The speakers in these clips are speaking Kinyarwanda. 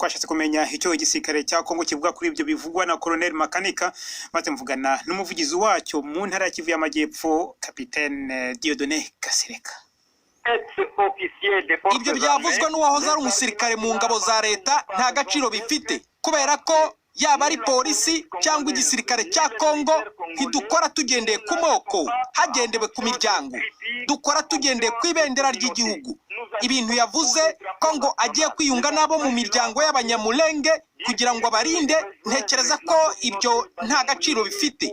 Twashatse kumenya icyo igisirikare cya Kongo kivuga kuri ibyo bivugwa na Colonel Makanika, maze mvugana n'umuvugizi wacyo mu ntara ya Kivu y'Amajyepfo, Capitaine Dieudonné Kasereka. Ibyo byavuzwe n'uwahoze ari umusirikare mu ngabo za leta nta gaciro bifite, kubera ko yaba ari polisi cyangwa igisirikare cya Kongo, ntidukora tugendeye ku moko, hagendewe ku miryango. Dukora tugendeye ku ibendera ry'igihugu. Ibintu yavuze ko ngo agiye kwiyunga n'abo mu miryango y'Abanyamulenge kugira ngo abarinde, ntekereza ko ibyo nta gaciro bifite.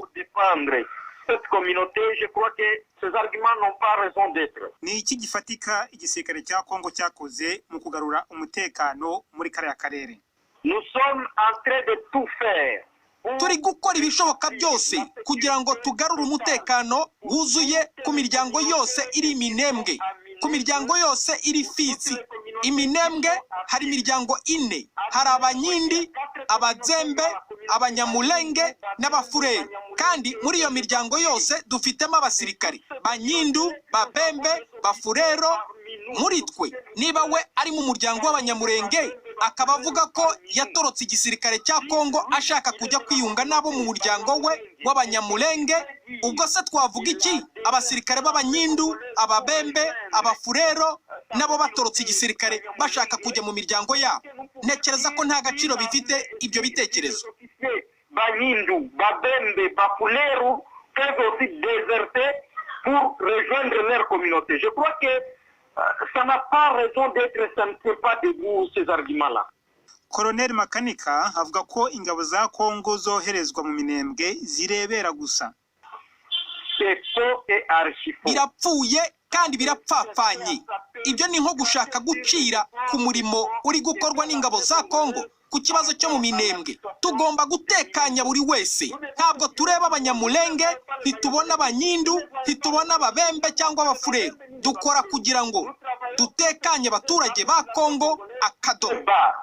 Cette communauté, je crois que ces arguments n'ont pas raison d'être. Ni iki gifatika igisirikare cya Kongo cyakoze mu kugarura umutekano muri kariya karere? Nous sommes en train de tout faire pour Turi gukora ibishoboka byose kugira ngo tugarure umutekano wuzuye ku miryango yose iri Iminembwe, ku miryango yose iri Fizi. Iminembwe hari imiryango ine: hari Abanyindi, Abazembe, Abanyamulenge n'Abafurero. Kandi muri iyo miryango yose dufitemo abasirikari Banyindu, Babembe, Bafurero muri twe. Niba we ari mu muryango w'Abanyamurenge, akaba avuga ko yatorotse igisirikare cya Kongo ashaka kujya kwiyunga n'abo mu muryango we w'Abanyamulenge, ubwo se twavuga iki abasirikare b'Abanyindu, Ababembe, Abafurero nabo batorotse igisirikare bashaka kujya mu miryango yabo? Ntekereza ko nta gaciro bifite ibyo bitekerezo. Banyindu, Babembe, Bafuleru peuvent aussi déserter pour rejoindre leur communauté. Je crois que ça n'a pas raison d'être, ça ne tient pas debout, ces arguments-là. Colonel Makanika avuga ko ingabo za Kongo zoherezwa mu Minembwe zirebera gusa. C'est faux et archi faux. Birapfuye kandi birapfapfanye. Ibyo ni nko gushaka gucira ku murimo uri gukorwa n'ingabo za Kongo ku kibazo cyo mu Minembwe. Tugomba gutekanya buri wese. Ntabwo tureba Abanyamulenge, ntitubona Abanyindu, ntitubona Ababembe cyangwa Abafurero. Dukora kugira ngo dutekanye abaturage ba Kongo, akadomo. Ba.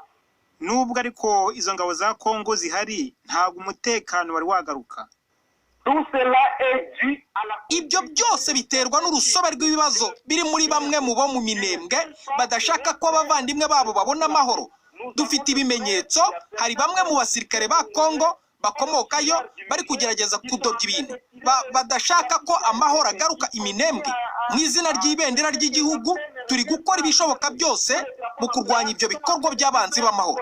Nubwo ariko izo ngabo za Kongo zihari, ntabwo umutekano wari wagaruka. Tout cela est dû à la Ibyo byose biterwa n'urusobe rw'ibibazo biri muri bamwe mu bo mu Minembwe badashaka ko abavandimwe babo babona amahoro. Dufite ibimenyetso, hari bamwe mu basirikare ba Kongo bakomokayo bari kugerageza kudobya ibintu, badashaka ko amahoro agaruka Iminembwe. Mu izina ry'ibendera ry'igihugu, turi gukora ibishoboka byose mu kurwanya ibyo bikorwa by'abanzi b'amahoro.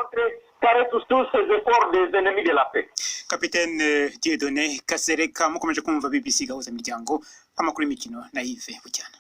Contrecarrer tous ces efforts des ennemis de la paix. Kapitene Dieudonné Kasereka. Mukomeje kumva BBC Gahuza Miryango, amakuru y'imikino na Yves Bucyana.